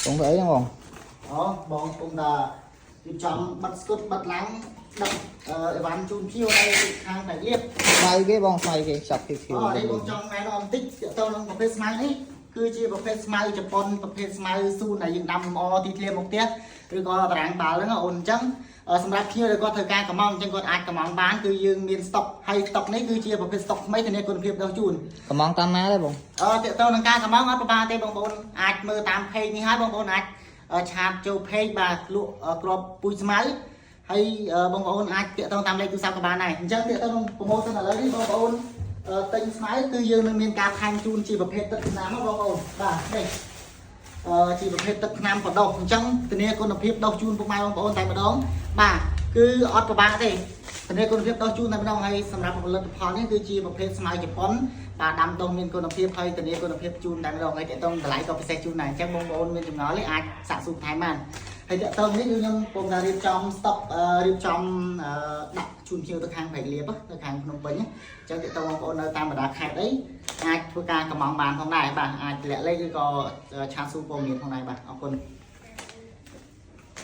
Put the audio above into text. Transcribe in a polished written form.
បងធ្វើអីហ្នឹងបង អូបងកំពុងតែរៀបចំបិទស្គុតបិទឡាំងដឹកអីវ៉ាន់ជូនភ្ញៀវនៅខាងផ្នែកលៀប ស្មៅគេបងស្មៅគេចាប់ភីភី អូនេះបងចង់ណែនាំបន្តិចទាក់ទងនឹងប្រភេទស្មៅនេះគឺជាប្រភេទស្មៅជប៉ុនប្រភេទស្មៅស៊ូនដែលយើងដាំលម្អទីធ្លាមុខផ្ទះឬក៏តារាងបាល់ហ្នឹងអូនអញ្ចឹងសម្រាប់ភ្ញៀវដែលគាត់ធ្វើការកម្មង់អញ្ចឹងគាត់អាចកម្មង់បានគឺយើងមានស្តុកហើយស្តុកនេះគឺជាប្រភេទស្តុកថ្មីធានាគុណភាពដល់ជូន កំងតាមណាដែរបង អឺតើតើនឹងការកម្មង់អត់ប្រហែលទេបងប្អូនអាចមើលតាម page នេះហើយបងប្អូនអាច chat ចូល page បាទលក់គ្រាប់ពូជស្មៅហើយបងប្អូនអាចតាក់ទងតាមលេខទូរស័ព្ទក៏បានដែរអញ្ចឹងតាក់ទងនឹង promotion ឥឡូវនេះបងប្អូនទិញស្មៅគឺយើងនឹងមានការថែមជូនជាប្រភេទទឹកថ្នាំបងប្អូនបាទនេះអឺជាប្រភេទទឹកថ្នាំបដោះអញ្ចឹងធានាគុណភាពដោះជូនពុកម៉ែបងប្អូនតែម្ដងបាទគឺអត់ពិបាកទេធានាគុណភាពដោះជូនតែម្ដងហើយសម្រាប់ផលិតផលនេះគឺជាប្រភេទស្មៅជប៉ុនបាទដាំដុះមានគុណភាពហើយធានាគុណភាពជូនតែម្ដងហើយតាក់ទងតម្លៃក៏ពិសេសជូនដែរអញ្ចឹងបងប្អូនមានចម្ងល់នេះអាចសាកសួរបន្ថែមបានហើយតាក់ទងនេះគឺខ្ញុំកំពុងតែរៀបចំស្តុករៀបចំដាក់ជូនភ្ញៀវទៅខាងព្រែកលៀបទៅខាងភ្នំពេញអញ្ចឹងតាក់ទងបងប្អូននៅតាមបណ្ដាខេត្តអីអាចធ្វើការកម្មង់បានផងដែរបាទអាចតម្លាក់លេខឬក៏ chat សួរព័ត៌មានផងដែរបាទអរគុណ។